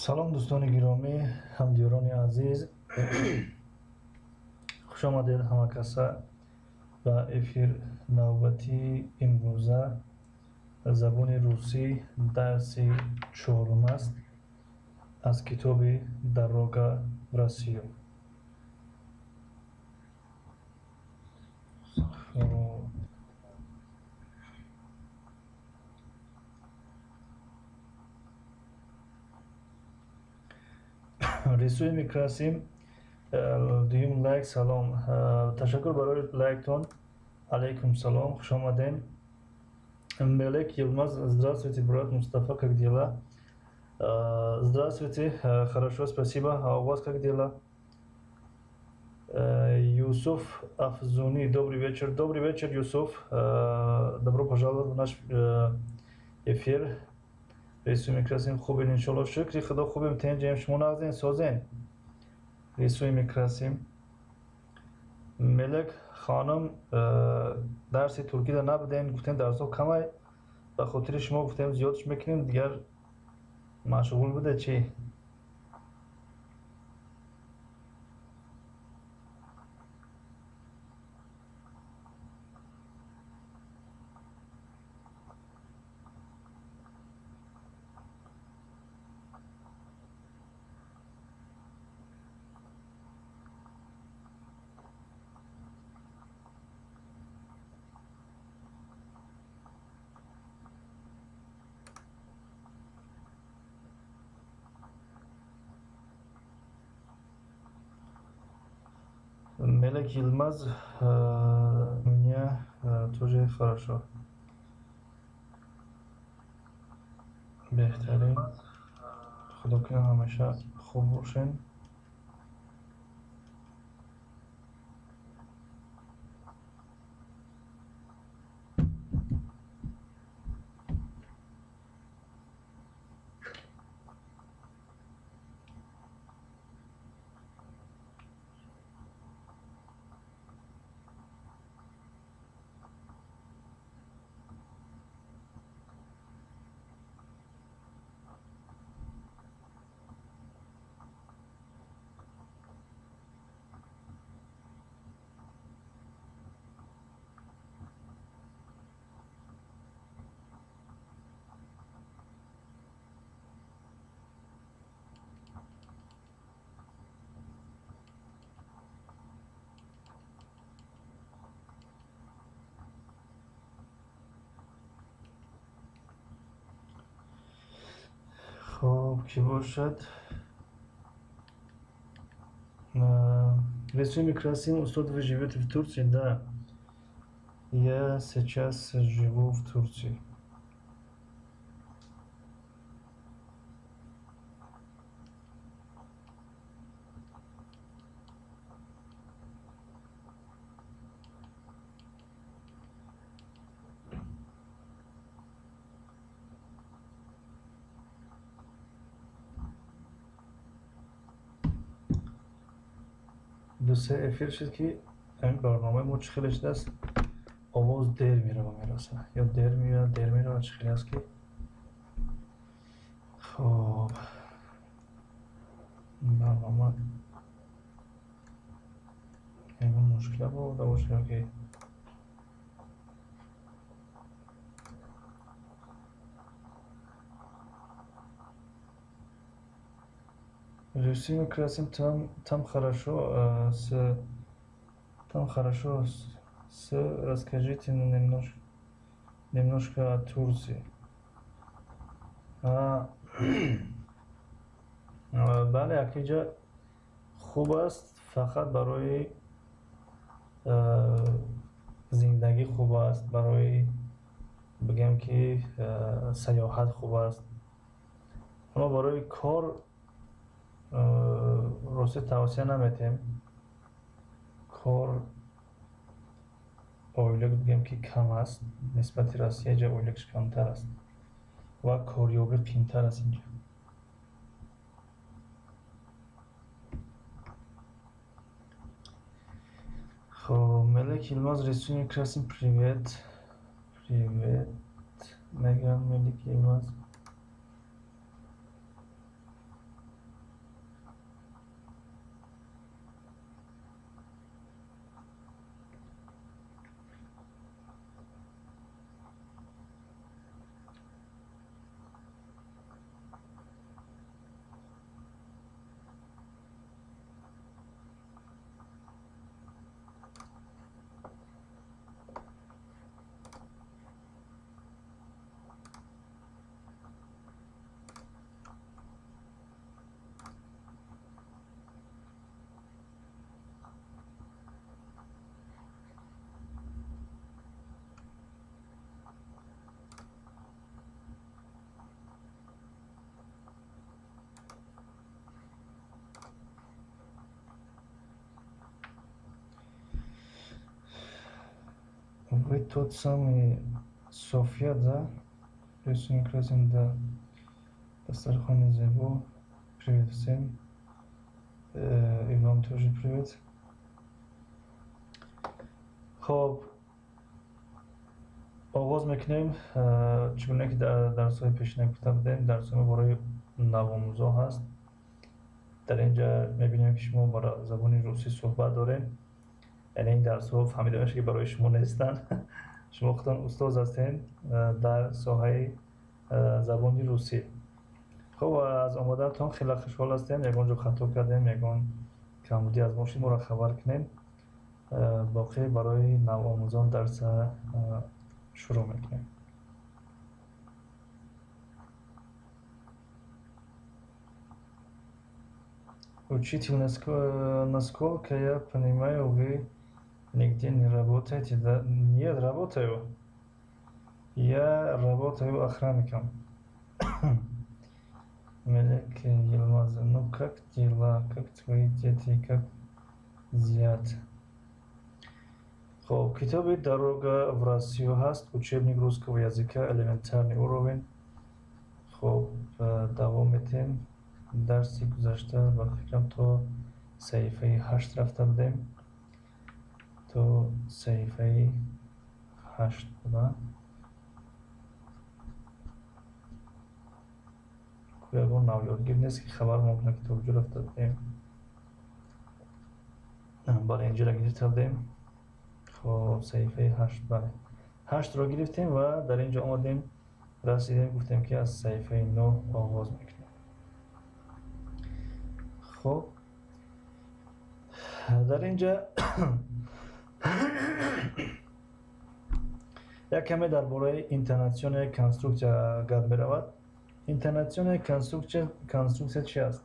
Салом, дӯстони гиромӣ, ҳамдиёрони азиз, хуш омадед ҳама каса ба эфир. Навбати имрӯза забони русӣ, дарси чорум аст аз китоби «Дорога в Россию». Рисуем и красим. Дуюм лайк. Салом, ташаккур барои лайктон. Алейкум салом, хуш омадем. Мелек Йылмаз: здравствуйте, брат Мустафа, как дела? Здравствуйте, хорошо, спасибо, а у вас как дела? Юсуф Афзуни: добрый вечер. Добрый вечер, Юсуф, добро пожаловать в наш эфир. Рисуем и красим: хубен, иншолло, шукри Худо, хубем, тенҷем, шумо нағзен, созен? Рисуем и красим. Мелек хонум, дарси туркида набудем, гуфтем дарсҳо камай, ба хотири шумо гуфтем зиёдш мекунем, дигар машғул буде чӣ? Мелек Йылмаз: у меня тоже хорошо. Беҳтарин, Худо кунад ҳамеша хуб бошен. Хоб, кӣ бошад? Рисуем и красим: устод, вы живете в Турции? Да, я сейчас живу в Турции. Ду-се эфир шуд, ки ҳамин барномаи мо чӣ хеле шудааст, овоз дер мерава, мераса ё дер меояд, дер меравад, чӣ хеле аст ки. Хоб, барнома ягон мушкила буда бошад ёки. Рисуем и красим: там хорошо, с там хорошо с расскажите немножко о Турции. Бале, акиҷа хуб аст, фақат барои зиндагӣ хуб аст, барои бигем ки сайёҳат хуб аст, аммо барои кор рости тавсия наметем. Кор ойлик бигем ки кам аст нисбати Россия, ҷа ойликш камтар аст ва корёбӣ қиинтар аст инҷа. Хоб, Мелек Йылмаз: рисуем и красим, привет. Привет мегӯянд Мелик Йылмаз. Вы тот самый София, да? Рисуем, красим, да. Дастархони зебо. Привет всем. И вам тоже привет. Хоб, оғоз мекунем. Чӣ гуна ки дар дарсҳои пешина гуфта будем, дарсҳои барои навомӯзо ҳаст. Дар ин ҷа мебинем, ки шумо ба забони русӣ суҳбат дорем. Яъне ин дарсҳо фаҳмида мешавад, ки барои шумо нестанд. Шумо худтон устоз ҳастед дар соҳаи забони русӣ. Хуб, аз омаданатон хеле хушҳол ҳастем. Ягон ҷо хато кардем, ягон камбудӣ аз мо шуд, моро хабар кунед. Боқӣ барои навомӯзон дарса шурӯъ мекунем. Учитель, насколько я понимаю, вы нигде не работаете, да? Нет, работаю. Я работаю охранником. Мелек Елмаз, ну как дела, как твои дети, как зять? Хоб, китоби «Дорога в Россию» ҳаст, учебник русского языка, элементарный уровень. Хоб, давом метем. Дарси гузашта, ба фикрам, то саҳифаи 8 рафта будем. То саҳифаи 8 буда. Ягон навёдгир нест, ки хабар мо кунад, ки то куҷо рафта будем. Бале, инҷоро гирифта будем. Хоб, саҳифаи 8, бале. 8-ро гирифтем ва дар ин ҷо омадем, расидем, гуфтем, ки аз саҳифаи 9 оғоз мекунем. Хоб, дар ин ҷа як каме дар бораи интонационная конструкция гап меравад. Интонационная конструкция чи аст?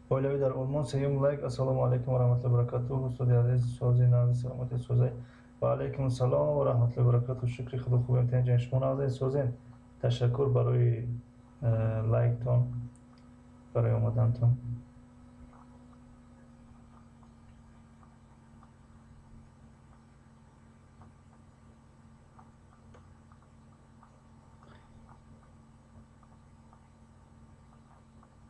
Оилавӣ дар Олмон, сеюм лайк. Ассалому алайкум ва раҳматуллоҳи баракатуҳ, устоди азиз, сози нағзи, саломати созай. Ва алайкум ассалом ва раҳматуллоҳи баракатуҳ. Шукри Худо, хубем, тинҷем. Шумо нағзед, созен? Ташаккур барои лайктон, барои омадантон.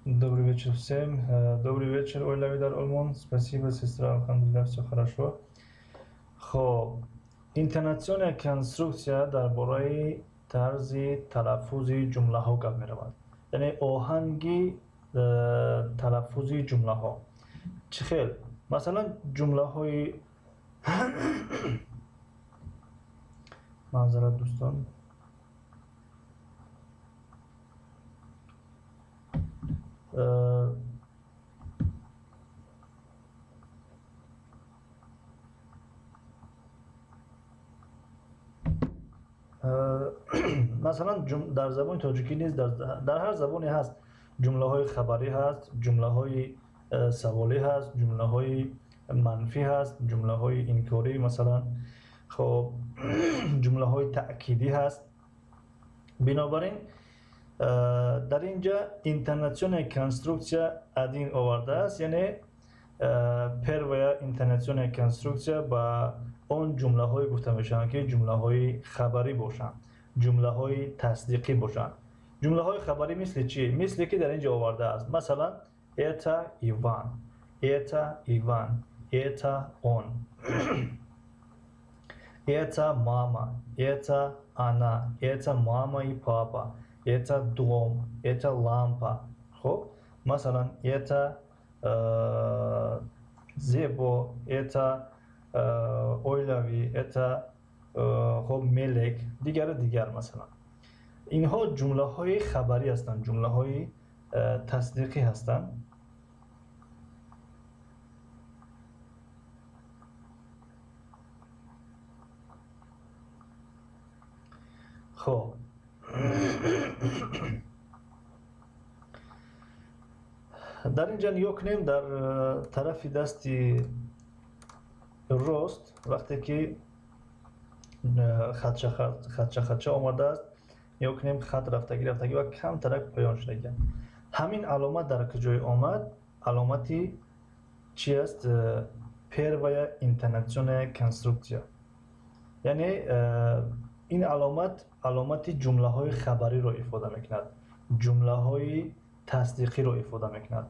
Добрый вечер всем. Добрый вечер, оилавӣ дар Олмон. Спасибо, сестра, алҳамдулиллаҳ, все хорошо. Хоб, интонационная конструкция дар бораи тарзи талаффузи ҷумлаҳо гап меравад. Яъне оҳанги талаффузи ҷумлаҳо. Чӣ хел? Масалан, ҷумлаҳои, маъзарат, дӯстон. Масалан, дар забони тоҷикӣ низ, дар ҳар забоне ҳаст, ҷумлаҳои хабарӣ ҳаст, ҷумлаҳои саволӣ ҳаст, ҷумлаҳои манфӣ ҳаст, ҷумлаҳои инкорӣ, масалан, хоб, ҷумлаҳои таъкидӣ ҳаст. Бинобар ин дар ин ҷа интонационная конструкция один овардааст, яъне первая интонационная конструкция ба он ҷумлаҳое гуфта мешаванд, ки ҷумлаҳои хабарӣ бошанд, ҷумлаҳои тасдиқӣ бошанд. Ҷумлаҳои хабарӣ мисли чӣ? Мисле ки дар ин ҷо овардааст. Масалан, это Иван, это Иван, это он, это мама, это она, это мама и папа, это дом, это лампа. Хоб, масалан, это Зебо, это оилавӣ, это хоб, Мелек, дигару дигар. Масалан, инҳо ҷумлаҳои хабарӣ ҳастанд, ҷумлаҳои тасдиқӣ ҳастанд. Хоб, дар ин ҷа нигоҳ кунем, дар тарафи дасти рост вақте ки хатча хатча хатча омадааст, нигоҳ кунем, хат рафтагӣ рафтагӣ ва камтарак поён шудагианд. Ҳамин аломат дар куҷое омад? Аломати чи аст? Первая интонационная конструкция. Яъне ин аломат аломати ҷумлаҳои хабариро ифода мекунад, ҷумлаҳои тасдиқиро ифода мекунад.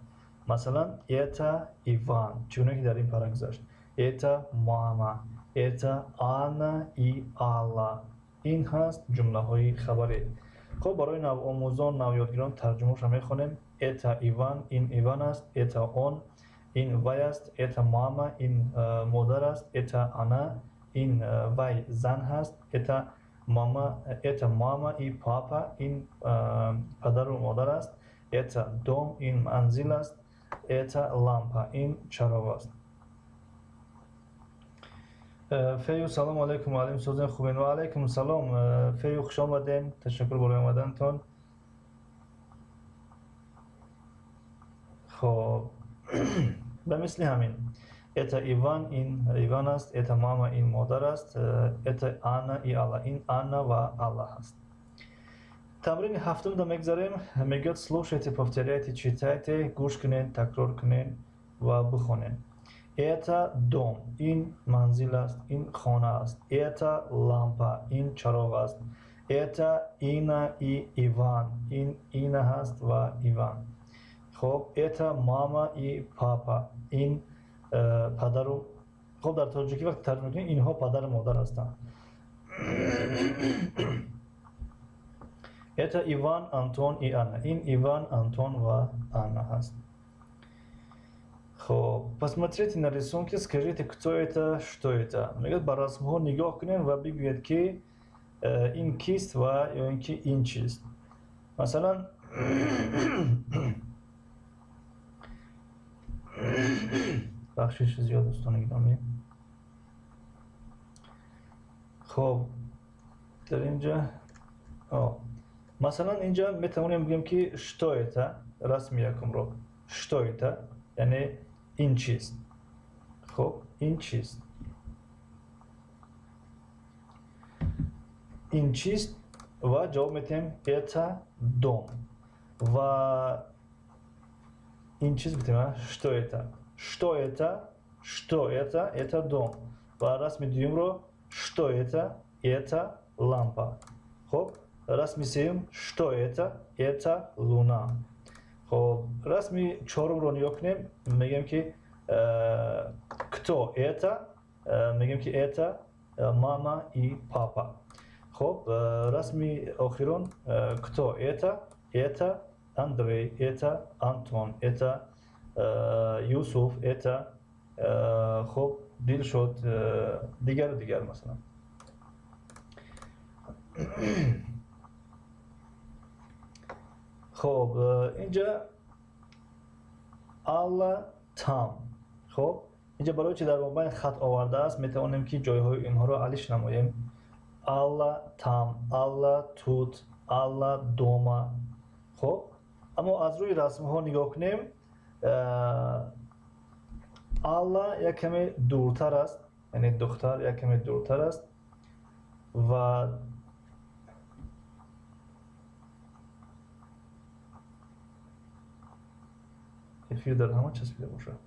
Масалан, это Иван, чуноне ки дар ин пара гузашт, это мама, это Анна и Алла. Ин ҳаст ҷумлаҳои хабарӣ. Хуб, барои навомӯзон, навёдгирон тарҷумаашро мехонем. Это Иван, ин Иван аст, это он, ин вай аст, это мама, ин модар аст, это она, ин вай зан ҳаст, это мама и папа, ин падару модар аст, это дом, ин манзил аст, это лампа, ин чароғ аст. Фею, салом алейкум, муаллим, созен хубен? Ва алейкум салом, Фею, хуш омаден, ташаккур барои омадантон. Хоб, ба мисли ҳамин, это Иван, ин Иван аст, это мама, ин модар аст, это Анна и Алла, ин Анна ва Алла ҳаст. Тамрини ҳафтумда мегзарем. Мегӯяд: слушайте, повторяйте, читайте. Гӯш кунед, такрор кунед ва бихонед. Это дом, ин манзил аст, ин хона аст. Это лампа, ин чароғ аст. Это Ина и Иван, ин Ина ҳаст ва Иван. Хоб, это мама и папа, ин падару, хоб, дар тоҷикӣ вақте тарҷума мекунем, инҳо падару модар ҳастанд. Это Иван, Антон и Анна, ин Иван, Антон ва Анна ҳаст. Хоб, посмотрите на рисунки, скажите, кто это, что это. Мегӯяд, ба расмҳо нигоҳ кунем ва бигӯед, ки ин кист ва ё ин ки ин чист. Масалан, бахшиш зиёд, дӯстони гиромӣ. Хоб, дар инҷа, масалан, инҷа метавонем бигӯем, ки что это, расми якумро, что это, яъне ин чист. Хоб, ин чист, ин чист, ва ҷавоб метиҳем: это дом. Ва ин чиз гуфтем, что это, что это, что это, это дом. Ва расми дуюмро: что это, это лампа. Хоб, расми сеюм: что это, это луна. Хоб, расми чорумро нигоҳ кунем, мегӯем, ки кто это, мегӯем, ки это мама и папа. Хоб, расми охирон: кто это, это Андрей, это Антон, это Юсуф, это, хоб, Дилшод, дигару дигар, масалан. Хоб, инҷа Алла там. Хоб, инҷа барои чи дар мобайн хат овардааст, метавонем, ки ҷойҳои инҳоро алиш намоем: Алла там, Алла тут, Алла дома. Хоб, аммо аз рӯи расмҳо нигоҳ кунем, Алла як каме дуртар аст, яъне духтар як каме дуртар аст ва эфир дар ҳама часпида бошад.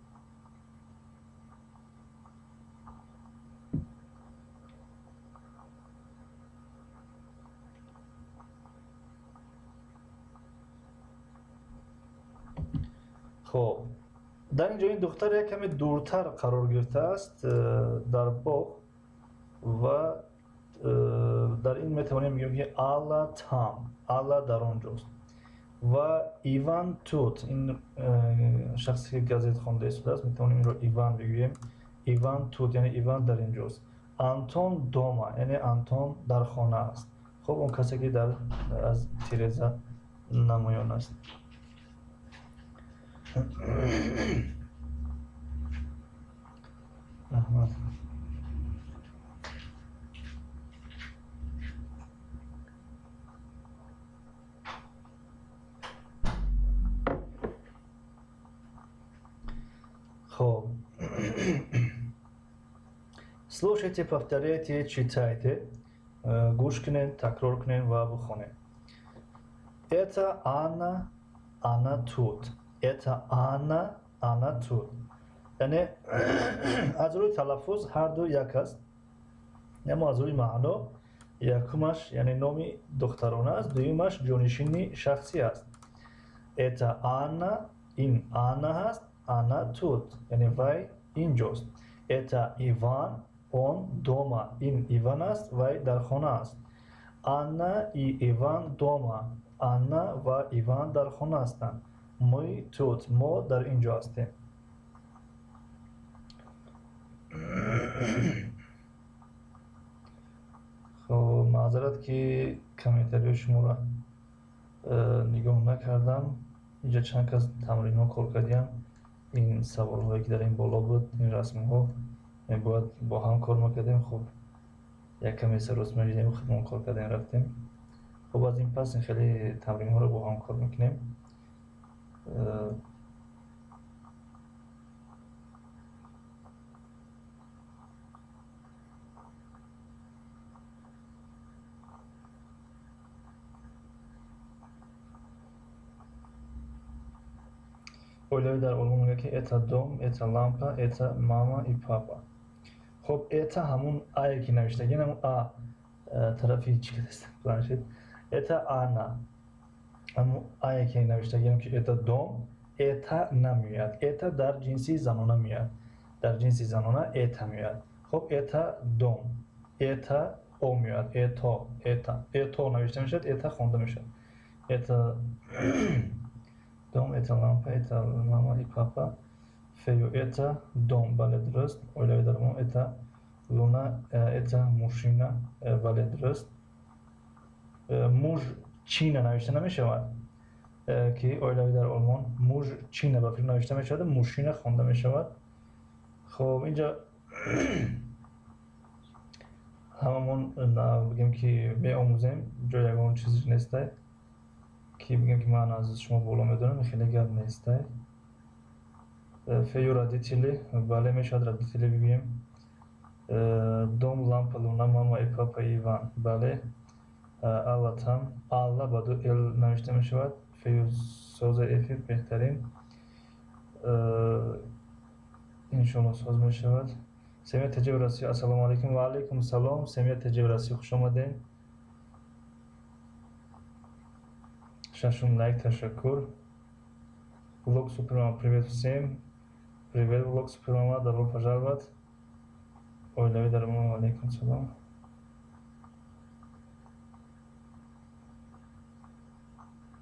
Хоб, дар ин ҷо ин духтар як каме дуртар қарор гирифтааст дар боғ ва дар ин метавонем бигӯем, ки Алла там, Алла дар он ҷост ва Иван тут, ин шахсе ки газет хонда истодааст, метавонем инро Иван бигӯем. Иван тут, яъне Иван дар ин ҷост. Антон дома, яъне Антон дар хона аст. Хоб, он касе ки дар аз тиреза намоён аст. Раҳмат. Хоб, слушайте, повторяйте, читайте. Гӯш кунед, такрор кунед ва бихонед. Это Анна, она тут. Это Анна, она тут. Яъне аз рӯи талаффуз ҳарду як аст. Аммо аз рӯи маъно якумаш яъне номи духтарона аст, дуюмаш ҷонишини шахсӣ аст. Это Анна, ин Анна ҳаст, она тут, яъне вай инҷост. Это Иван, он дома, ин Иван аст, вай дар хона аст. Анна и Иван дома, Анна ва Иван дар хона ҳастанд. Мы тут, мо дар инҷо ҳастем. Хоб, маъзарат ки комментариҳои шуморо нигоҳ накардам. Инҷа чанд кас тамринҳо кор кардиянд. Ин саволҳое ки дар ин боло буд, ин расмҳо бояд бо ҳам кор мекардем. Хуб, як каме сарос мешидем, худмон кор кардем, рафтем. Хуб, аз ин пас хеле тамринҳоро бо ҳам кор мекунем. Оилавӣ дар Олмон мегӯяд ки это дом, это лампа, это мама и папа. Хоб, это ҳамун ае ки навиштагӣ, ҳамун а тарафи чӣ кадаст планшет. Это Анна. Ҳамун ае ки навиштагӣ, ки это дом, это намеояд. Это дар ҷинси занона меояд. Дар ҷинси занона это меояд. Хоб, это дом, это о меояд, это, это, это навишта мешавад, это хонда мешавад. Это дом, это лампа, это мама и папа. Фею, это дом, бале дуруст. Оилави дар мо, это луна, это мужчина, бале дуруст. Мужчина навишта намешавад, ки оилави дар Олмон мужчина ба фикр навишта мешавад, мужчина хонда мешавад. Хоб, инҷа ҳамамон бигем ки меомӯзем, ҷои ягон чиз нестай ки бигем ки ман аз шумо боло медонам, хеле гап нестай. Фею родители, бале мешавад родители бигӯем. Дом, лампа, луна, мама и папа, Иван, бале. Алла там, Алла ба ду эл навишта мешавад. Фею соза эфир беҳтарин. Иншоалло соз мешавад. Семья ТЖ в Россию, ассалому алайкум. Ва алайкум салом, семья ТЖ в Россию, хуш омадем. Шашум лайк, ташаккур. Влог Супермама, привет всем. Привет, влог Супермама, добро пожаловать. Оилави дар мо, алайкум салом.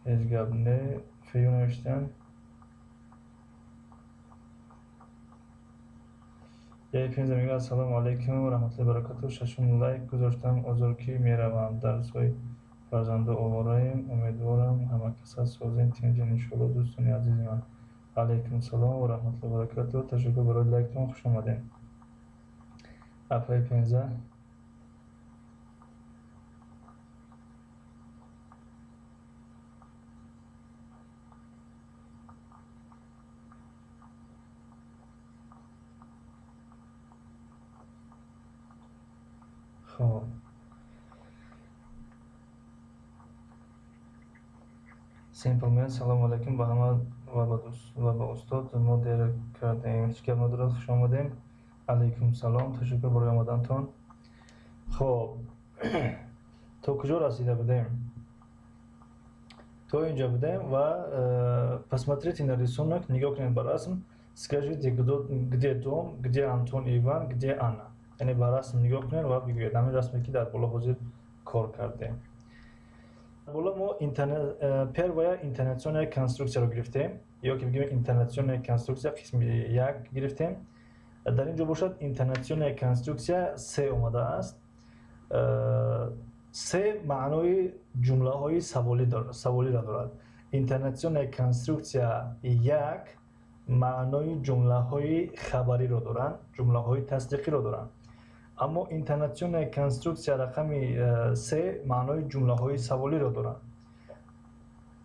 Ҳеҷ гап не, фею навиштан. Яй Пенза мегӯяд ассалому алайкум ва раҳматуллоҳи баракатуҳ. Шашум лайк гузоштам, озор ки меравам. Дарсҳои фарзанду овораем. Умедворам ҳама каса созем тинҷен иншоалло. Дӯстони азизи ман, алайкум салом ва раҳматуллоҳи баракатуҳ. Ташаккур барои лайктон, хуш омадем. Апаи Пенза. Хоб, Simple салому алайкум ба ҳама ва ба устод. Мо дер кардем, ҳеҷ гап надорад, хуш омадем. Алайкум салом, ташаккур барои омадантон. Хоб, то куҷо расида будем? То инҷо будем ва посмотрите на рисунок, нигоҳ кунед ба расм. Скажите, где дом, где Антон и Иван, где Анна. Яъне ба расм нигоҳ кунед ва бигӯед ҳамин расме ки дар боло ҳозир кор кардем. Боло мо первая интонационная конструксияро гирифтем, ё ки бигӯем интонационная конструксия қисми як гирифтем. Дар ин ҷо бошад интонационная конструксия се омадааст. Се маънои ҷумлаҳои саволиро дорад. Интонационная конструксия як маънои ҷумлаҳои хабариро доранд, ҷумлаҳои тасдиқиро доранд. Аммо интонационная конструксия рақами се маънои ҷумлаҳои саволиро доранд.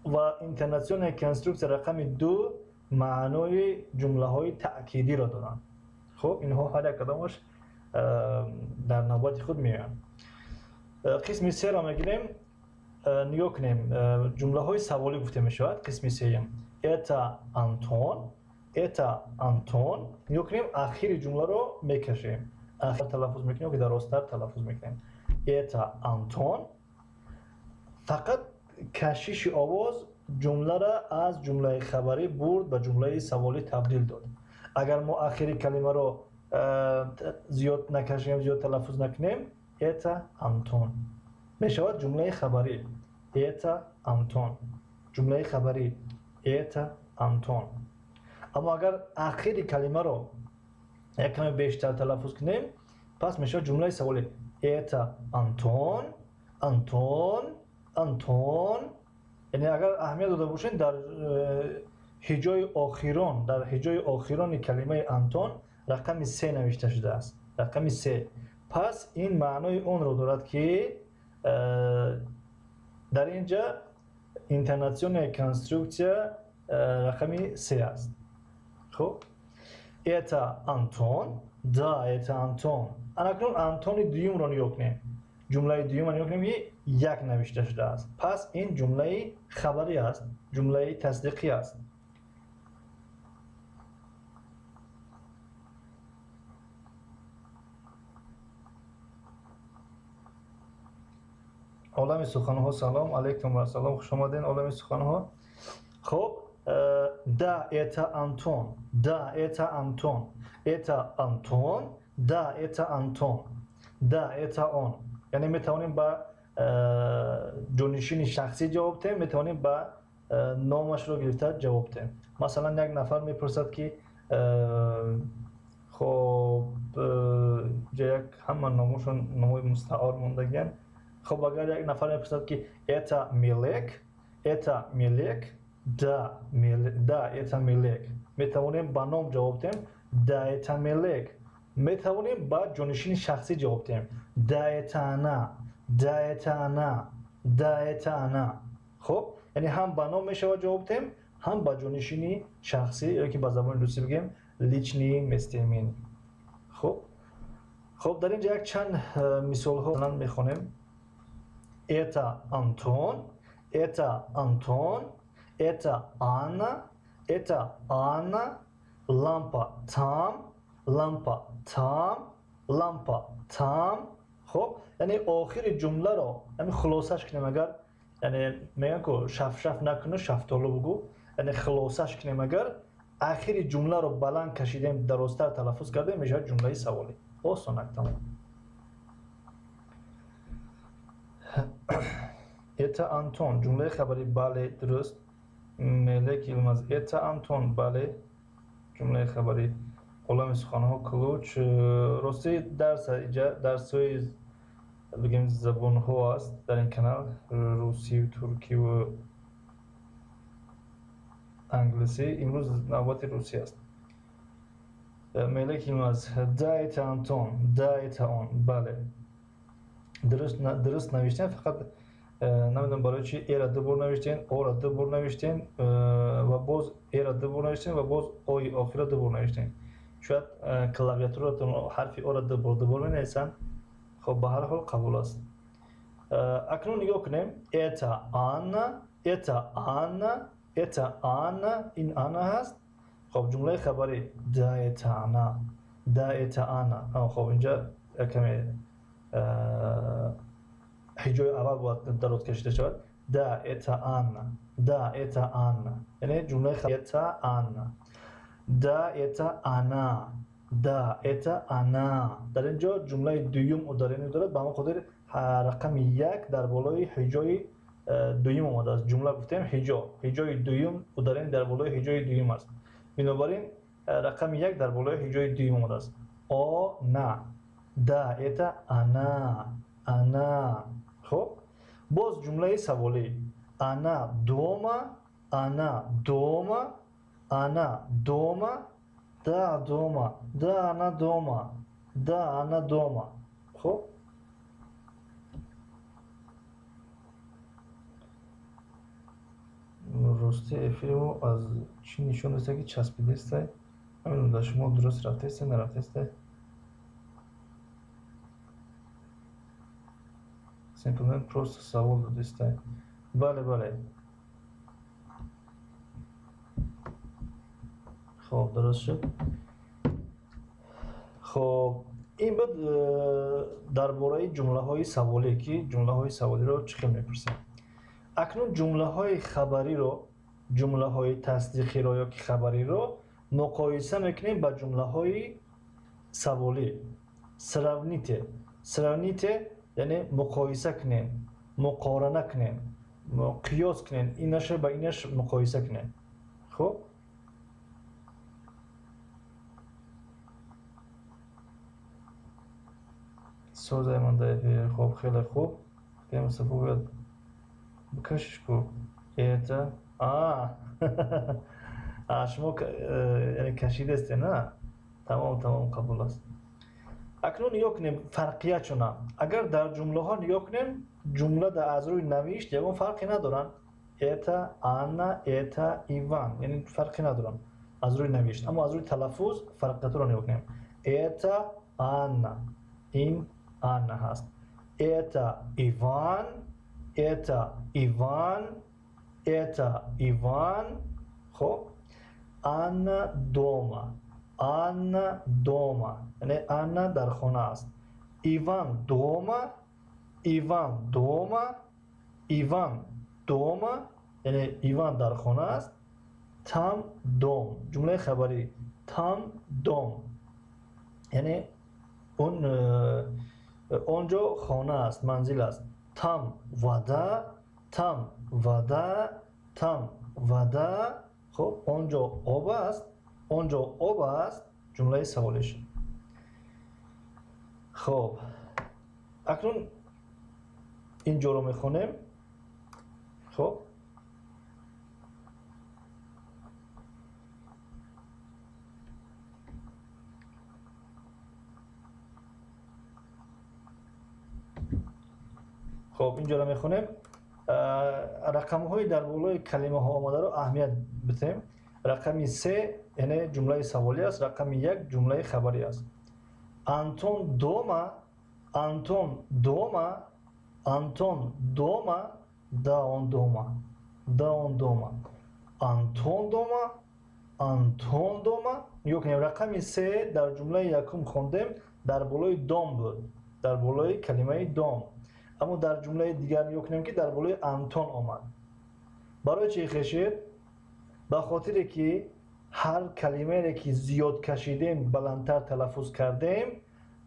Ва интонационная конструксия рақами ду маънои ҷумлаҳои таъкидиро доранд. Хуб, инҳо ҳар як кадомаш дар навбати худ меоянд. Қисми серо мегирем, нигоҳ кунем, ҷумлаҳои саволӣ гуфта мешавад. Қисми сеюм. Это Антон, это Антон. Нигоҳ кунем, ахири ҷумларо мекашем. ахир талаффуз мекунем ё ки дарозтар талаффуз мекунем. Это Антон. Фақат кашиши овоз ҷумларо аз ҷумлаи хабарӣ бурд ба ҷумлаи саволӣ табдил дод. Агар мо ахири калимаро зиёд накашем, зиёд талаффуз накунем, это Антон мешавад ҷумлаи хабарӣ. Это Антон. Ҷумлаи хабарӣ. Это Антон. Аммо агар ахири калимаро як каме бештар талаффуз кунем, пас мешавад ҷумлаи саволӣ. Это Антон, Антон, Антон. Яъне агар аҳамият дода бошед, дар ҳиҷои охирон, дар ҳиҷои охирони калимаи Антон рақами се навишта шудааст. Рақами се. Пас ин маънои онро дорад, ки дар ин ҷа интонационная конструкция рақами се аст. Хуб, это Антон, да, это Антон. Анакнун Антони дуюмро нигоҳ кунем. Ҷумлаи дуюмро нигоҳ кунем, ки як навишта шудааст. Пас ин ҷумлаи хабарӣ аст, ҷумлаи тасдиқӣ аст. Олами суханҳо, салом алейкум ва салом, хуш омадед олами суханҳо. Хуб, да, это Антон, да, это Антон, это Антон, да, это Антон, да, это он. Яъне метавонем ба ҷонишини шахсӣ ҷавоб диҳем, метавонем ба номашро гирифта ҷавоб диҳем. Масалан, як нафар мепурсад, ки хоб, як ҳама номошон номои мустаор мондагиянд. Хоб, агар як нафар мепурсад, ки это Мелек, это Мелек, да, да, это Мелек. Метавонем ба ном ҷавоб диҳем, да, это Мелек. Метавонем ба ҷонишини шахсӣ ҷавоб диҳем, да, это она, да, это она, да, это она. Хоб, яъне ҳам ба ном мешавад ҷавоб диҳем, ҳам ба ҷонишини шахсӣ ё ки ба забони русӣ бигем личные местоимения. Хоб, хоб, дар ин ҷа як чанд мисолҳо мехонем. Это Антон, это Антон, это Анна, это Анна, лампа там, лампа там, лампа там. Хоб, яъне охири ҷумларо ҳамин хулосаш кунем, агар, яъне мегӯянд ку шафшаф накуну шафтолу бугӯ, яъне хулосаш кунем, агар ахири ҷумларо баланд кашидем, дарозтар талаффуз кардем, мешавад ҷумлаи саволӣ. Осонак, тамом. Это Антон, ҷумлаи хабарӣ, бале, дуруст. Мелек Илмаз, это Антон, бале, ҷумлаи хабарӣ. Олами суханҳо, ключ. Рости дарс иҷа дарсҳои бигем забонҳо аст дар ин канал, русию туркиву англисӣ. Имрӯз навбати русӣ аст. Мелек Илмаз, да, это Антон, да, это он, бале. Дуруст навиштем, фақат намедонам барои чи эра ду бор навиштем, ора ду бор навиштем ва боз эра ду бор навиштем ва боз ои охира ду бор навиштем. Шояд клавиатуратон ҳарфи ора ду бор ду бор менависанд. Хоб, ба ҳар ҳол қабул аст. Акнун нигоҳ кунем. Это Анна, это Анна, это Анна, ин Анна ҳаст. Хоб, ҷумлаи хабарӣ, да, это она, да, это Анна. Хоб, инҷа каме ҳиҷои аввал бояд дароз кашида шавад. Да, это Анна, да, это Анна. Яъне ҷумлаи это Анна, да, это она, да, это она. Дар ин ҷо ҷумлаи дуюм ударение дорад, ба ҳамон хотир рақами як дар болои ҳиҷои дуюм омадааст. Ҷумла гуфтем ҳиҷо, ҳиҷои дуюм, ударение дар болои ҳиҷои дуюм аст. Бинобар ин рақами як дар болои ҳиҷои дуюм омадааст. О, на, да, это она, она. Хоб, боз ҷумлаи саволӣ. Она дома, она дома, она дома, да, дома, да, она дома, да, она дома. Хоб, рости эфири мо аз чӣ нишон деста, ки часпидестай? Намедонам, дар шумо дуруст рафтестай, нарафтестай. Simplement просто савол додистай. Бале, бале. Хоб, дуруст шуд. Хоб, Ин буд дар бораи ҷумлаҳои саволе, ки ҷумлаҳои саволиро чӣ хел мепурсем. Акнун ҷумлаҳои хабариро, ҷумлаҳои тасдиқиро ё ки хабариро муқоиса мекунем ба ҷумлаҳои саволӣ. Сравните. Сравните яъне муқоиса кунем, муқорана кунем, қиёс кунем, инаша ба инаш муқоиса кунем. Хуб, созай монда эфир. Хуб, хеле хуб. Мустафо бояд бикашиш ку. Это шумо яъне кашидасте, на? Тамом, тамом, қабул аст. Акнун нигоҳ кунем фарқиятшона. Агар дар ҷумлаҳо нигоҳ кунем, ҷумла аз рӯи навишт ягон фарқе надоранд. Это Анна, это Иван, яъне фарқе надоранд аз рӯи навишт. Аммо аз рӯи талаффуз фарқиятро нигоҳ кунем. Это Анна, ин Анна ҳаст. Это Иван, это Иван, это Иван. Хуб, Анна дома, Анна дома, яъне Анна дар хона аст. Иван дома, Иван дома, Иван дома, яъне Иван дар хона аст. Там дом, ҷумлаи хабарӣ. Там дом, яъне он ҷо хона аст, манзил аст. Там вода, там вода, там вода. Хуб, он ҷо об аст, он ҷо об аст. Ҷумлаи саволӣ шуд. Хуб, акнун ин ҷоро мехонем. Хуб, хуб, ин ҷоро мехонем. Рақамҳои дар болои калимаҳо омадаро аҳамият бидиҳем. Рақами се яъне ҷумлаи саволӣ аст, рақами як ҷумлаи хабарӣ аст. Антон дома, Антон дома, Антон дома, да он дома, да он дома. Антон дома, Антон дома. Нигоҳ кунем, рақами се дар ҷумлаи якум хондем, дар болои дом буд, дар болои калимаи дом. Аммо дар ҷумлаи дигар нигоҳ кунем, ки дар болои Антон омад. Барои чӣ хешид? Ба хотире ки ҳар калимаере ки зиёд кашидем, баландтар талаффуз кардем,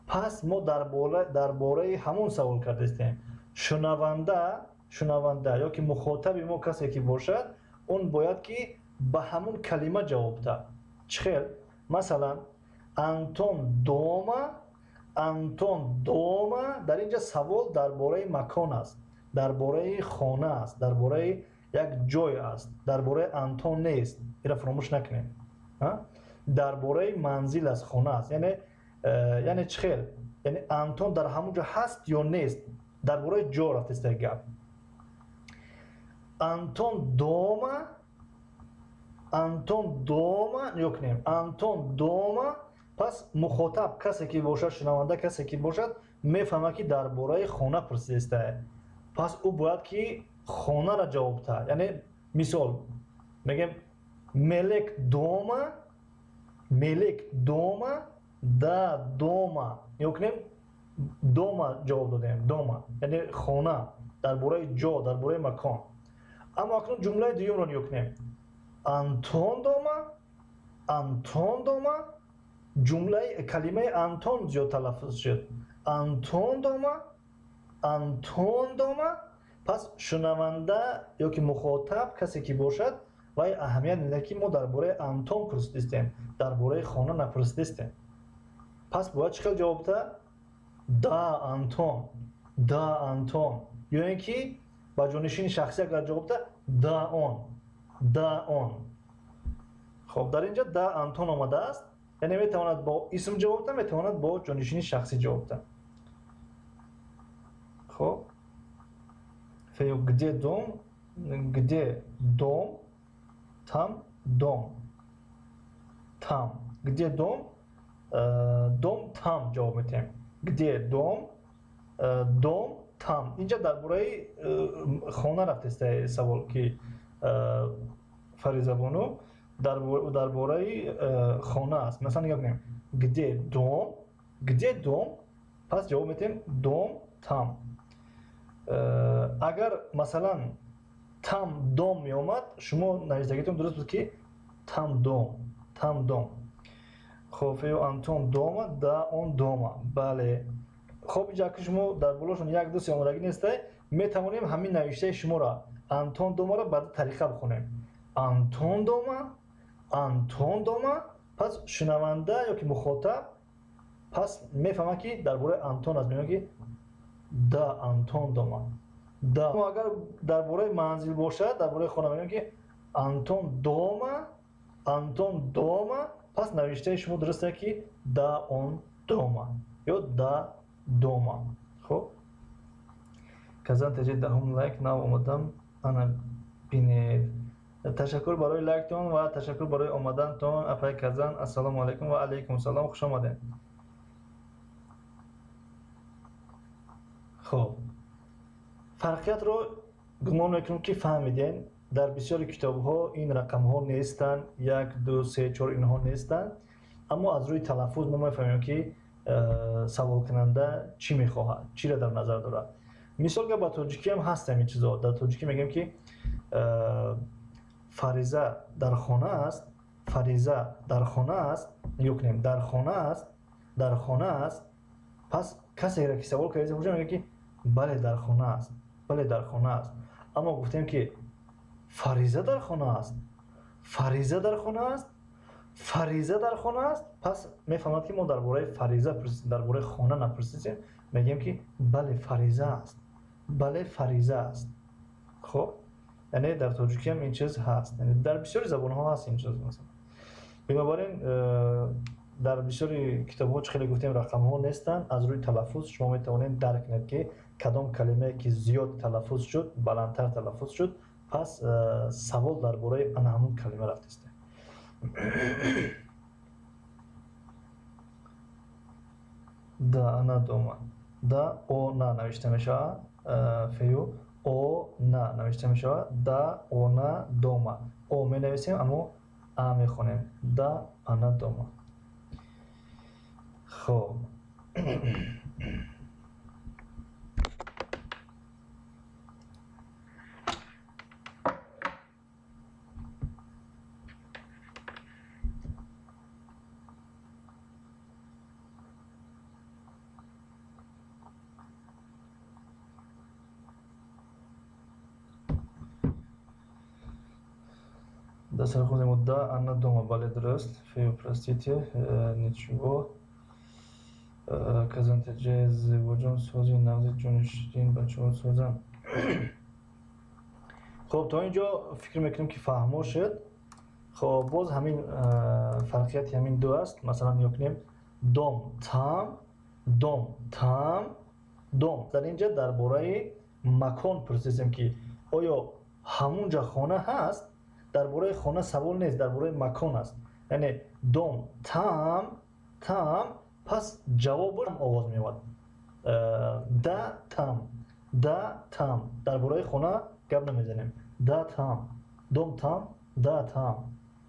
пас мо дар бораи ҳамон савол кардастем. Шунаванда ё ки мухотаби мо касе ки бошад, он бояд ки ба ҳамон калима ҷавоб диҳад. Чӣ хел? Масалан, Антон дома, Антон дома. Дар инҷа савол дар бораи макон аст, дар бораи хона аст, дар бораи як ҷой аст, дар бораи Антон нест. Инро фаромӯш накунем. Дар бораи манзил аст, хона аст. Яъне чӣ хел? Яъне Антон дар ҳамон ҷо ҳаст ё нест? Дар бораи ҷо рафтаст гап. Антон дома, Антон дома, нигоҳ кунем. Антон дома. Пас мухотаб касе ки бошад, шунаванда касе ки бошад, мефаҳмад, ки дар бораи хона пурсидастае. Пас ӯ бояд ки хонаро ҷавоб диҳад. Яъне мисол мегӯем Мелек дома, Мелек дома, да дома. Нигоҳ кунем, дома ҷавоб додем, дома, яъне хона, дар бораи ҷо, дар бораи макон. Аммо акнун ҷумлаи дуюмро нигоҳ кунем. Антон дома, Антон дома. Ҷумлаи калимаи Антон зиёд талаффуз шуд. Антон дома, Антон дома. Пас шунаванда ё ки мухотаб касе ки бошад, вай аҳамият медиҳад, ки мо дар бораи Антон пурсидистем, дар бораи хона напурсидистем. Пас бояд чӣ хел ҷавоб диҳад? Да Антон, да Антон. Ё ин ки ба ҷонишини шахсӣ агар ҷавоб диҳад, да он, да он. Хуб, дар инҷа да Антон омадааст, яъне метавонад бо исм ҷавоб диҳад, метавонад бо ҷонишини шахсӣ ҷавоб диҳад. Хуб, фею где дом, где дом, там дом, там. Где дом, дом там ҷавоб медиҳем. Где дом, дом там. Инҷа дар бораи хона рафтаст савол, ки Фаризабону дар бораи хона аст. Масалан нигоҳ кунем. Где дом, Где дом? Пас ҷавоб медиҳем дом там. Агар масалан там дом меомад, шумо навиштагитон дуруст буд ки там дом, там дом. Хоб, ё Антон дома, да он дома. Бале. Хоб, инҷа ки шумо дар болошон 1 2 3 омадагӣ нестай, метавонем ҳамин навиштаи шуморо Антон домаро ба ду тариқа бихонем. Антон дома, Антон дома. Пас шунаванда ё ки мухотаб пас мефаҳмад ки дар бораи Антон аст, мегӯяд ки да Антон дома. Да. Агар дар бораи манзил бошад, дар бораи хона мегӯям ки Антон дома, Антон дома. Пас навиштаи шумо дуруст аст ки да он дома ё да дома. Хоб, Казан ТЖ 10 лайк нав омадам, ана бинед. Ташаккур барои лайктон ва ташаккур барои омадантон, апай Казан. Ассалому алайкум ва алайкум салом, хуш омадед. Хоб, фарқиятро гумон мекунам ки фаҳмидем. Дар бисёри китобҳо ин рақамҳо нестанд, 1 2 3 4 инҳо нестанд, аммо аз рӯи талаффуз мо мефаҳмем ки саволкунанда чӣ мехоҳад, чиро дар назар дорад. Мисол га ба тоҷикӣ ҳам ҳаст ҳамин чизо. Дар тоҷикӣ мегӯем ки Фариза дар хона аст, Фариза дар хона аст. Нигоҳ кунем, дар хона аст, дар хона аст. Пас касеро ки савол карда бошад мегӯяд ки бале дар хона аст, бале дар хона аст. Аммо гуфтем ки Фариза дар хона аст, Фариза дар хона аст, Фариза дар хона аст. Пас мефаҳмад ки мо дар бораи Фариза пурсидем, дар бораи хона напурсидем. Мегӯем ки бале Фариза аст, бале Фариза аст. Хоб, яъне дар тоҷикӣ ҳам ин чиз ҳаст, яъне дар бисёри забонҳо ҳаст ин чиз. Масалан, бинобар ин дар бисёри китобҳо чӣ хеле гуфтем рақамҳо нестанд. Аз рӯи талаффуз шумо метавонед дарк кунед ки кадом калимае ки зиёд талаффуз шуд, баландтар талаффуз шуд, пас савол дар бораи ана ҳамун калима рафтааст. Да она дома, да она навишта мешавад, фею о на навишта мешавад, да она дома. О менависем, аммо а мехонем. Да она дома. Хоб, Да, да, она дома, бале, дуруст. Фею, простите, ничего. Казан ТЖ, Зебоҷон сози нағзи ҷонишин бачаҳо созанд. Хоб, то ин ҷо фикр мекунем ки фаҳмо шуд. Хоб, боз ҳамин фарқияти ҳамин ду аст. Масалан, нигоҳ кунем: дом там, дом там, дом. Дар ин ҷа дар бораи макон пурсидем ки оё ҳамун ҷа хона ҳаст? Дар бораи хона савол нест, дар бораи макон аст. Яъне дом там, там, пас ҷавоб овоз меёбад. Да там, да там. Дар бораи хона гап намезанем. Да там, дом там, да там,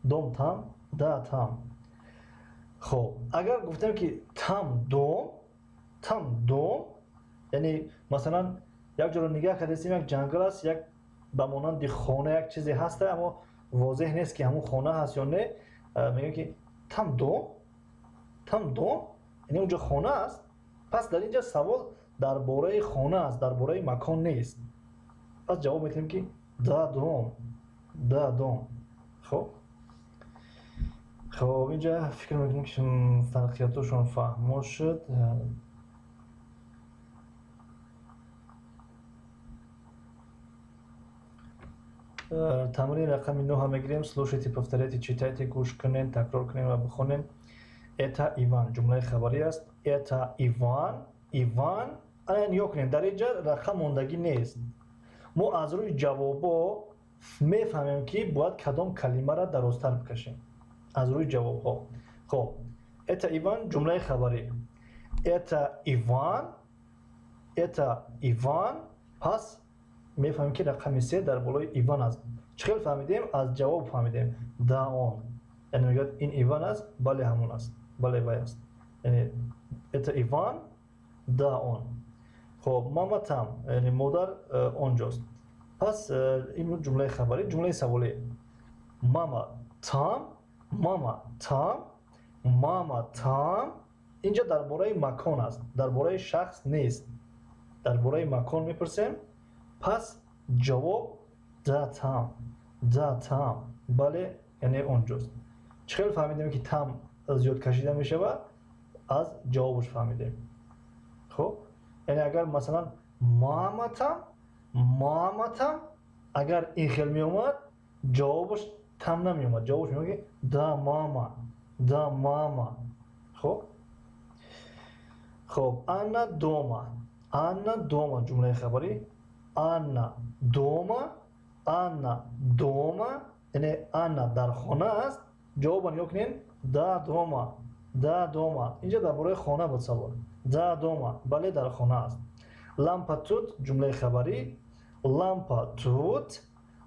дом там, да там. Хоб, агар гуфтем ки там дом, там дом, яъне масалан як ҷоро нигаҳ кардастем, як ҷангал аст, як ба монанди хона як чизе ҳаст, аммо возеҳ нест ки ҳамун хона ҳаст ё не. Мегӯем ки там дом, там дом, яъне онҷо хона аст. Пас дар инҷа савол дар бораи хона аст, дар бораи макон нест. Пас ҷавоб медиҳем ки да дом, да дом. Хоб, хоб, инҷа фикр мекунем ки фарқиятошон фаҳмо шуд. Тамрин рақами 9 мегирем. Слушайте, повторяйте, читайте, гӯш кунед, такрор кунед ва бихонед. Это Иван, ҷумлаи хабарӣ аст. Это Иван, Иван. Ана нигоҳ кунед, дар инҷа рақам мондагӣ нест. Мо аз рӯи ҷавобҳо мефаҳмем ки бояд кадом калимаро дарозтар бикашем. Аз рӯи ҷавобҳо. Хоб, это Иван, ҷумлаи хабарӣ. Это Иван, это Иван. Пас мефаҳмем ки рақами 3 дар болои Иван аст. Чӣ хел фаҳмидем? Аз ҷавоб фаҳмидем. Да он. Яъне мегӯяд ин Иван аст, бале ҳамон аст, бале вай аст. Яъне Это Иван? Да, он. Хоб, мама там, яъне модар онҷост. Пас ин ҷумлаи хабарӣ, ҷумлаи саволӣ. Мама там, мама там, мама там. Инҷа дар бораи макон аст, дар бораи шахс нест. Дар бораи макон мепурсем, пас ҷавоб да там, да там, бале, яъне онҷост. Чӣ хел фаҳмидем, ки там зиёд кашида мешавад? Аз ҷавобаш фаҳмидем. Хоб, яъне агар масалан мама там, мама там, агар ин хел меомад, ҷавобаш там намеомад. Ҷавобаш меомад, ки да мама, да мама. Хоб, хоб, Анна дома, Анна дома, ҷумлаи хабарӣ. Анна дома, Анна дома, яъне Анна дар хона аст. Ҷавобро нигоҳ кунед, да дома, да дома. Инҷа дар бораи хона буд савол. Да дома, бале, дар хона аст. Лампа тут, ҷумлаи хабарӣ. Лампа тут,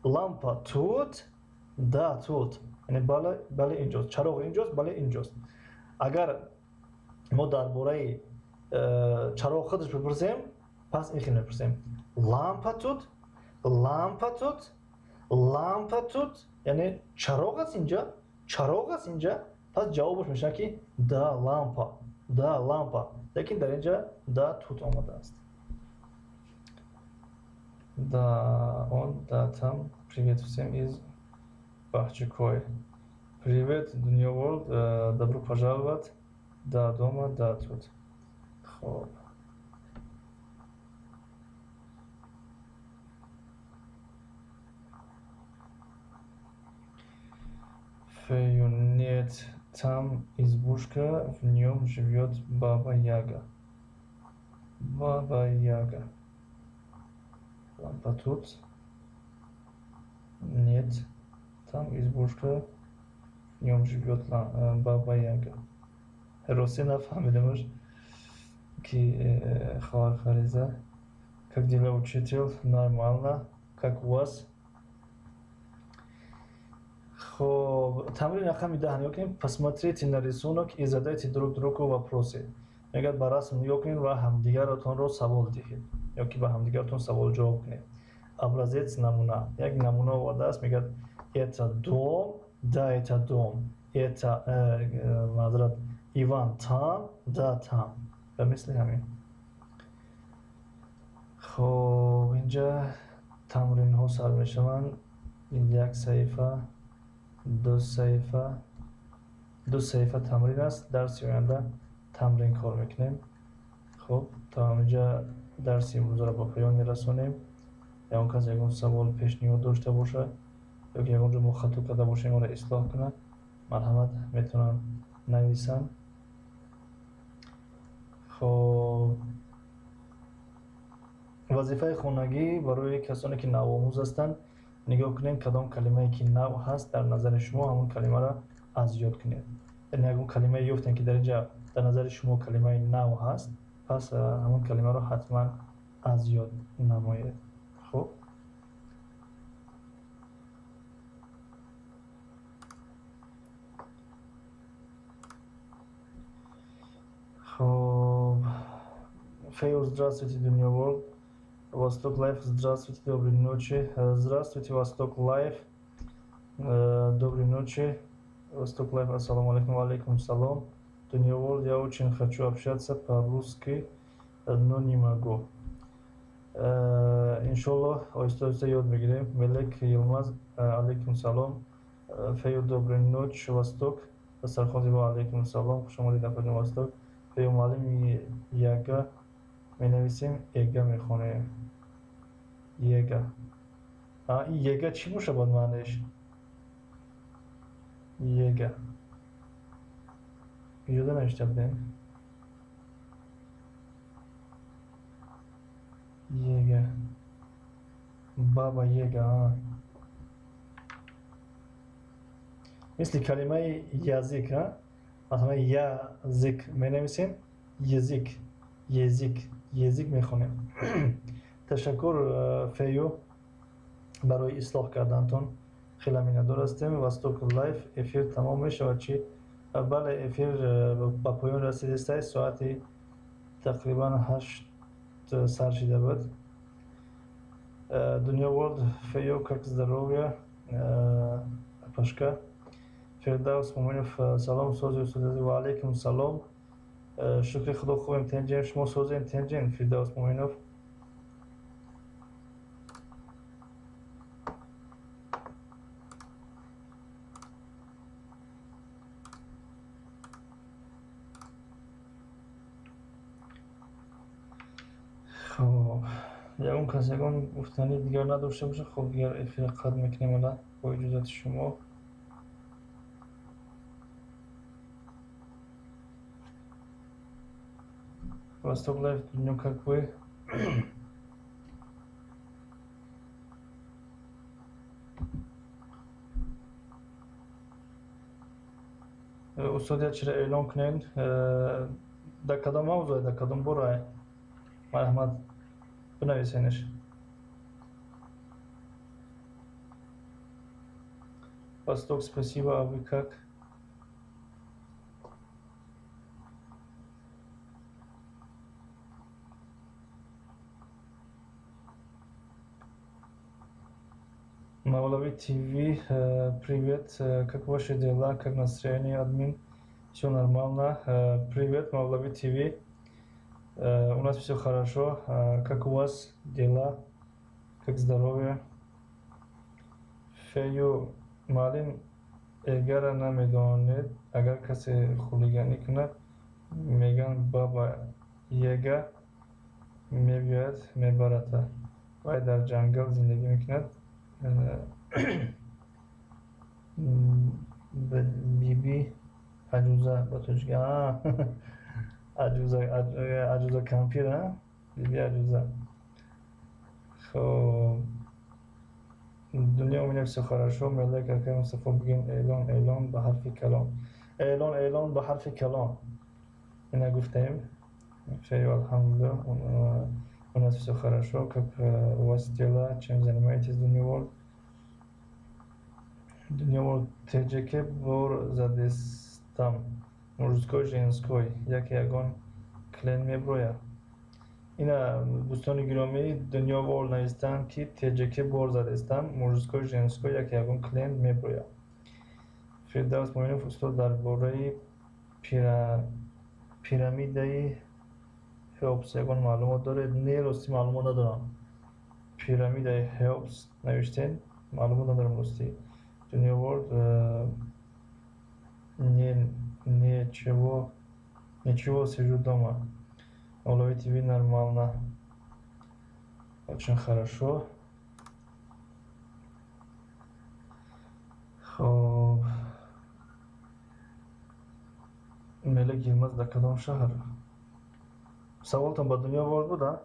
лампа тут, да тут, яъне бале, бале инҷост. Чароғ инҷост, бале инҷост. Агар мо дар бораи чароғ худаш бипурсем, пас ин хел мепурсем: лампа тут, лампа тут, лампа тут, яъне чароғ аст инҷа, чароғ аст инҷа. Пас ҷавобаш мешавад, ки да лампа, да лампа. Лекин дар инҷа да тут омадааст. Да, он, да, там. Привет всем из Бахчукой. Привет, Дунё World, добро пожаловать. Да, дома, да, тут. Хоб. Фею нет, там избушка, в нем живет Баба Яга. Баба Яга. Лампа тут. Нет, там избушка, в нем живет Баба Яга. Рости нафаҳмидамаш, ки хоҳар Фариза. Как дела, учитель? Нормально. Как у вас? Хоб, тамрин рақами 10 нигоҳ кунем. Посмотрите на рисунок и задайте друг другу вопросы. Мегӯяд, ба расм нигоҳ кунед ва ҳамдигаратонро савол диҳед ё ки ба ҳамдигаратон савол ҷавоб кунед. Образец, намуна. Як намуна овардааст, мегӯяд: это дом, да, это дом. Это маъзарат, Иван там, да, там. Ба мисли ҳамин. Хоб, инҷа тамринҳо сар мешаванд. Як саҳифа, ду саҳифа, ду саҳифа тамрин аст. Дарси оянда тамрин кор мекунем. Хуб, то ҳаминҷа дарси имрӯзаро ба поён мерасонем. Ягон кас ягон савол, пешниҳод дошта бошад ё ки ягон ҷо мо хато карда бошем, онро ислоҳ кунад, марҳамат, метавонанд нависанд. Хоб, вазифаи хонагӣ барои касоне, ки навомӯз ҳастанд: нигоҳ кунед, кадом калимае ки нав ҳаст дар назари шумо, ҳамон калимаро аз ёд кунед. Яъне ягон калимае ёфтем, ки дар инҷа дар назари шумо калимаи нав ҳаст, пас ҳамон калимаро ҳатман аз ёд намоед. Хуб, хоб, Фею, здравствуйте, Дунё World. Восток Лайф, здравствуйте, доброй ночи. Здравствуйте, Восток Лайф. Доброй ночи. Восток Лайф, ассаламу алейкум, алейкум салом. Дунё World, я очень хочу общаться по-русски, но не могу. Иншоллоҳ, оҳиста оҳиста ёд мегирем. Мелек Йилмаз, алейкум салом. Фею, доброй ночи, Восток. Дастархон зебо, алейкум салом. Хуш омадед, афаҷон Восток. Фею, муаллим, яга менависем, эга мехонем. Ега. Ин ега чӣ бошад маънеш? Ега. Иҷоза навишта будем? Ега. Баба Ега, а. Мисли калимаи язык, а? Масалан, язык менависем, язык, язык, язык мехонем. Ташаккур, Фею, барои ислоҳ кардантон. Хеле миннатдор ҳастем. Восток Лайф, эфир тамом мешавад чӣ? Бале, эфир ба поён расидааст, соати Тақрибан 8 сар шида буд. Дунё World, Феё, как здоровье, апашка? Фирдавс Муминов, салом, сози устоди. Ва алейкум салом. Шукри Худо, хубем, тенҷем. Шумо созем, тенҷем, Фирдавс Муминов? Хоб, ягон кас ягон гуфтани дигар надошта бошад, хоб, дигар эфира қатъ мекунем ала бо иҷозати шумо. Восток Лайф, Дунё, как вы? Устод, як чиро эълон кунед. Дар кадом мавзӯе, дар кадом бора? Марҳамат, бинависенаш. Восток, спасибо, а вы как? Мавлави ТВ, привет, как ваши дела, как настроение, админ? Все нормально. Привет, Мавлави ТВ. У нас все хорошо. Как у вас дела? Как здоровье? Фею, маълим эгара намедонед, агар касе хулиганӣ кунад, меган баба ега мебиёяд, мебарата. Вай дар ҷангал зиндагӣ мекунад. Биби аҷуза ба тоҷики. Аҷуза, аҷуза кампир, а? Биби аҷуза. Хоб. Дунё, у меня все хорошо. Мелек, акай Мустафо, бигин эълон, эълон ба ҳарфи калон. Эълон, эълон ба ҳарфи калон. Ина гуфтем. Фею, алҳамдулиллах. У нас все хорошо. Как у вас дела? Чем занимаетесь, Дунё World? Дунё World, ТЖК бор задестам. Мужской, женской. Як ягон клиент меброяд. Ина дӯстони гиромӣ, Дунё World навистанд, ки ТЖК бор задестам. Мужской, женской, як ягон клиент меброяд. Фирдавс Муинов, устод, дар бораи пирамидаи Хеопс ягон маълумот доред? Не, ростӣ маълумот надорам. Пирамидаи Хеопс навиштед, маълумот надорам ростӣ. Дунё World, не, ничего, ничего, сижу дома. Мавлави ТВ, нормально. Очень хорошо. Хоб. Мелек Йилмаз, дар кадом шаҳр? Саволтон ба Дунё World буд, а?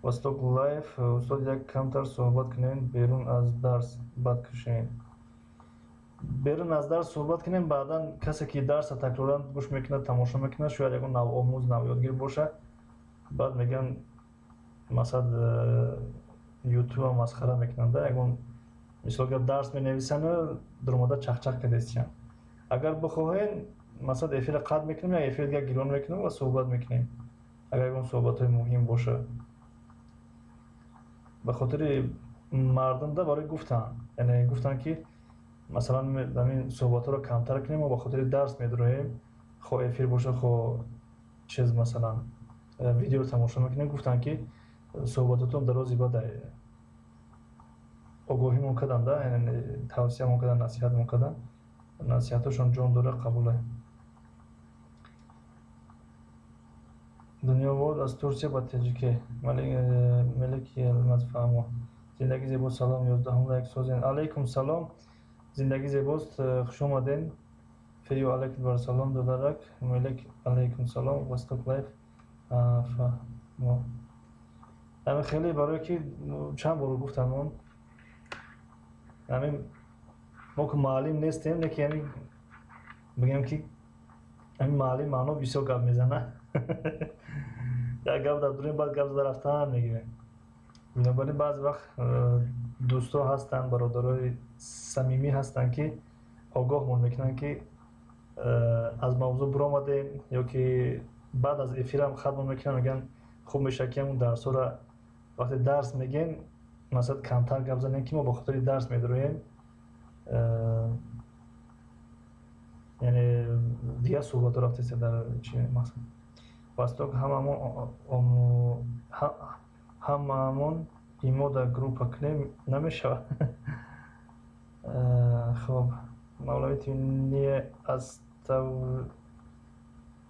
Восток Лайф, устод, як камтар суҳбат кунем берун аз дарс, бад кушем. Берун аз дарс суҳбат кунем, баъдан касе ки дарса такроран гӯш мекунад, тамошо мекунад, шояд ягон навомӯз, навёдгир боша. Баъд мегӯянд, масалан, ютуба масхара мекунанд, ягон мисол гап дарс менависанд, дуромада чахчах кардестиянд. Агар бихоҳен, масалан, эфира қатъ мекунем, як эфир дигар гирон мекунем ва суҳбат мекунем. Агар ягон суҳбатҳои муҳим боша. Ба хотири мардумда барои гуфтан, яъне гуфтан ки масалан ҳамин суҳбатҳоро камтар кунем ва ба хотири дарс медуроем, хо эфир боша, хо чиз, масалан, видеоро тамошо мекунем, гуфтан ки суҳбатотон дарози бад огоҳимон карданд, яъне тавсиямон карданд, насиҳатмон карданд. Насиҳатошон ҷон дора, қабуле. Дунё World, аз Турсия ба ТЖК. Мелек Йилмаз, фаҳмо. Зиндагӣ зебо, салом, 11 лайк, созен. Алейкум салом. Зиндагӣ зебост, хуш омаден. Фею, алейкум бар салом, додарак. Мелек, алейкум салом. Восток Лайф, фаҳмо. Ҳамин хеле барое ки чанд бор гуфтам он. Ҳамин мо ки муаллим нестем, лекин ҳамин бигем ки ҳамин муаллим маъно бисёр гап мезана. Як гап дар дурем, баъд гап зада рафтан мегирем. Бинобар ин баъзе вақт дӯстҳо ҳастанд, бародарои самимӣ ҳастанд, ки огоҳмон мекунанд, ки аз мавзӯъ биромадем ё ки Баъд аз эфирам хатм мекунам, мегӯянд хуб мешавад ки ҳамун дарсҳоро вақте дарс мегӯем, масалан камтар гап занем, ки мо ба хотири дарс медароем, яъне дигар суҳбатҳо рафтеста дар чи мақсад. Восток ҳамаамон имо дар группа кунем намешавад. Хоб, Мавлавӣ, ты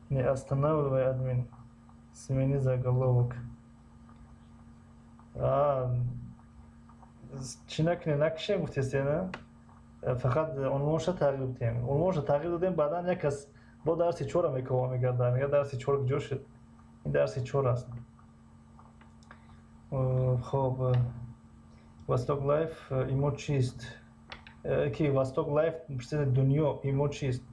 не останавливай админ, смени заголовок. Чӣ накунем, накушем гуфтесте, на? Фақат унвонша тағйир додем. Унвонша тағйир додем, баъдан як кас бо дарси чора мекова мегардад. Мегӯяд дарси чор куҷо шуд? Ин дарси чор аст. Хоб, Восток Лайф имо чист? Ки Восток Лайф пурсида дунё имо чист?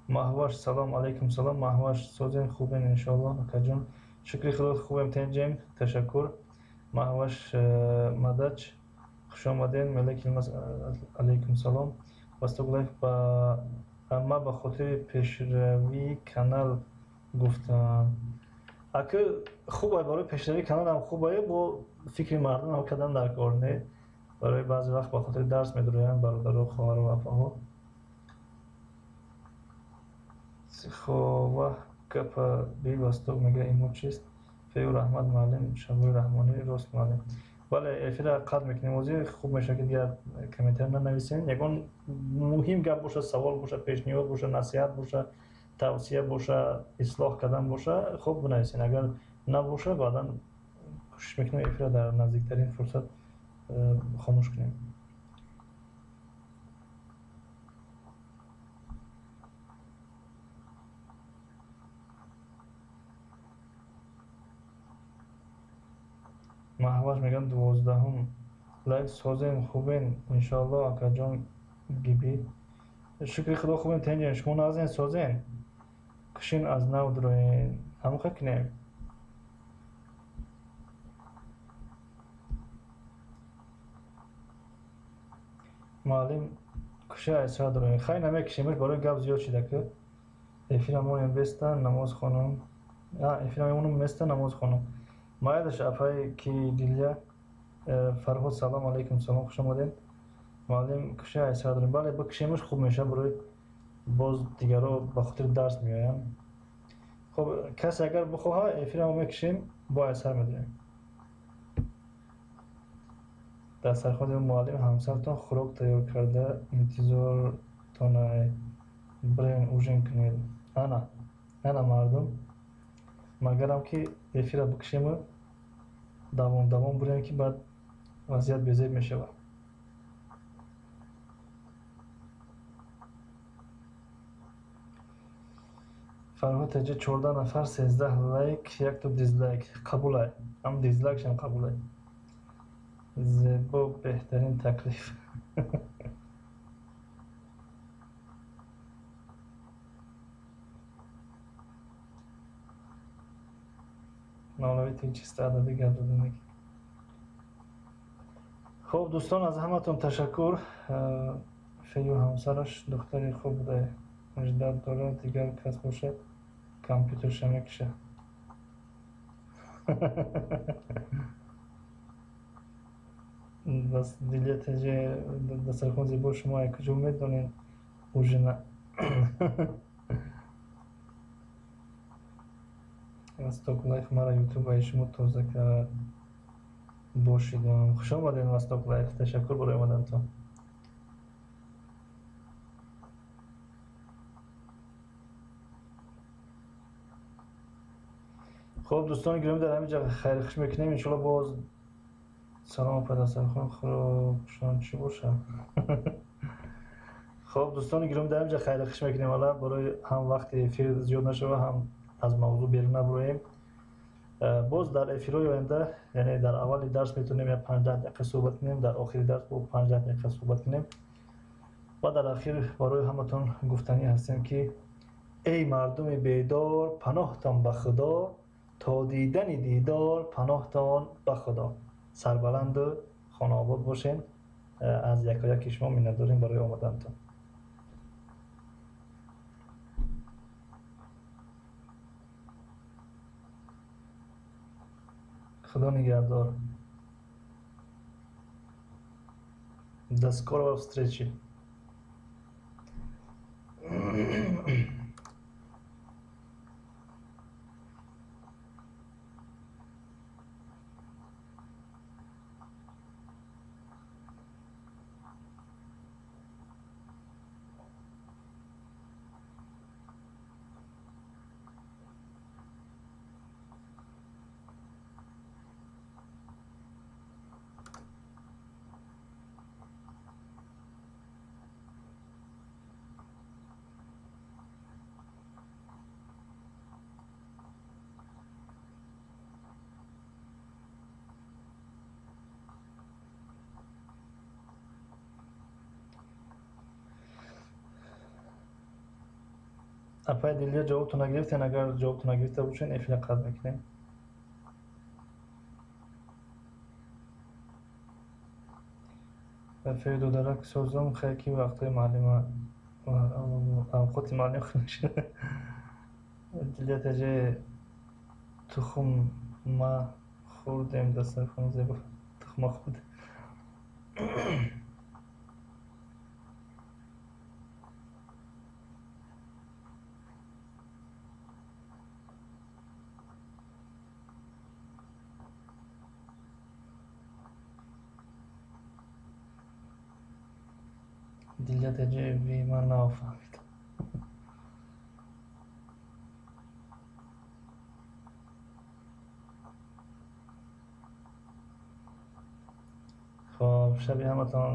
Маҳваш, салом алайкум, салом Маҳваш, созем, хубем иншоаллоҳ акаҷон. Шукри Худо хубем, тенҷем, ташаккур. Маҳваш Мадач, хуш омаден. Мелек Илмаз, алайкум салом. Восток Лайф ба ма ба хотири пешравии канал гуфтам. Ака хуб барои пешравии каналам хуб, бо фикри мардум кардан дар кор не. Барои баъзе вақт ба хотири дарс медароянд бародару хоҳару апаҳо. Хова гапа би Восток мега имо чист? Фею раҳмат муаллим, Шабои Раҳмонӣ рост муаллим. Бале, эфира қатъ мекунем ҳозир, хуб мешавад ки дигар комментар нанависем. Ягон муҳим гап боша, савол боша, пешниҳод боша, насиҳат боша, тавсия боша, ислоҳ кардан боша, хуб бинависен. Агар набоша, баъдан кӯшиш мекунем эфира дар наздиктарин фурсат хомӯш кунем. Маҳваш мегӯянд 12-ум лайк созем, хубен иншоаллоҳ акаҷон гиби. Шукри Худо хубем, тенҷем, шумо назен созен. Кушин аз нав дуроен. Ҳамоқа кунем. Муаллим куша айсра дуроен. Хай намекушемаш барои гап зиёд шида ки. Эфира монем беста намоз хонум. Эфира мемонем места намоз хонум. Майдаш апай ки диля Фарҳод, салом алайкум, салом, хуш омадед. Муаллим куша айсра дорем. Бале, бикушемаш хуб мешавад барои боз дигаро ба хотири дарс меоянд. Хоб, касе агар бихоҳад эфирамо мекушем, бо айсар медорем. Дастархони муаллим ҳамсаратон хӯрок тайёр карда интизортонай, бирен ужин кунед. Ана, ана мардум, магарам ки эфира бикушему давом давом бурем ки баъд вазъият безеб мешавад. Фарҳод таҷа 14 нафар, 13 лайк, якто дизлайк. Қабулай. Ҳам дизлайкшам қабулай. Зебо беҳтарин таклиф. Мавлавӣ ту чиста адаби гап заданак. Хоб дӯстон, аз ҳаматон ташаккур. Фею ҳамсараш духтари хуб буда, муждат дорад, дигар кас бошад компютерша мекушад. Бас дилятаже дастархон зебо, шумо ай куҷо медонед ужина? Восток Лайф мара ютубаи шумо тоза кард бошидам. Хуш омадед Восток Лайф, ташаккур барои омадантон. Хоб дӯстони гиромӣ, дар ҳамин ҷо хайрхуш мекунем. Иншоалло боз салом апа дастархон хӯрокшон чӣ бошад. Хоб дӯстони гиромӣ, дар ҳамин ҷо хайрхуш мекунем. Ҳала барои ҳам вақти эфир зиёд нашава, ҳам аз мавзӯъ берун набуроем. Боз дар эфирҳои оянда, яъне дар аввали дарс метавонем як 5 дақиқа суҳбат кунем, дар охири дарс бо 5 дақиқа суҳбат кунем. Ва дар ахир барои ҳаматон гуфтанӣ ҳастем ки эй мардуми бедор, паноҳтон ба Худо, то дидани дидор паноҳтон ба Худо. Сарбаланду хонаобод бошед. Аз якояки шумо миннатдорем барои омадантон. Худо нигаҳдор. До скорого встречи. Апай Дилия, ҷавобтон нагирифтен. Агар ҷавобтон нагирифта бошен, эфира қатъ мекунем. Рафеъи додарак созам, хай ки вақтҳои муаллима, авқоти муаллим хунук. Дилия таҷи, тухм ма хӯрдем, дастархон зебо, тухма хӯрдем. Дилия таҷи, ман нафаҳмидам. Хоб, шаби ҳаматон.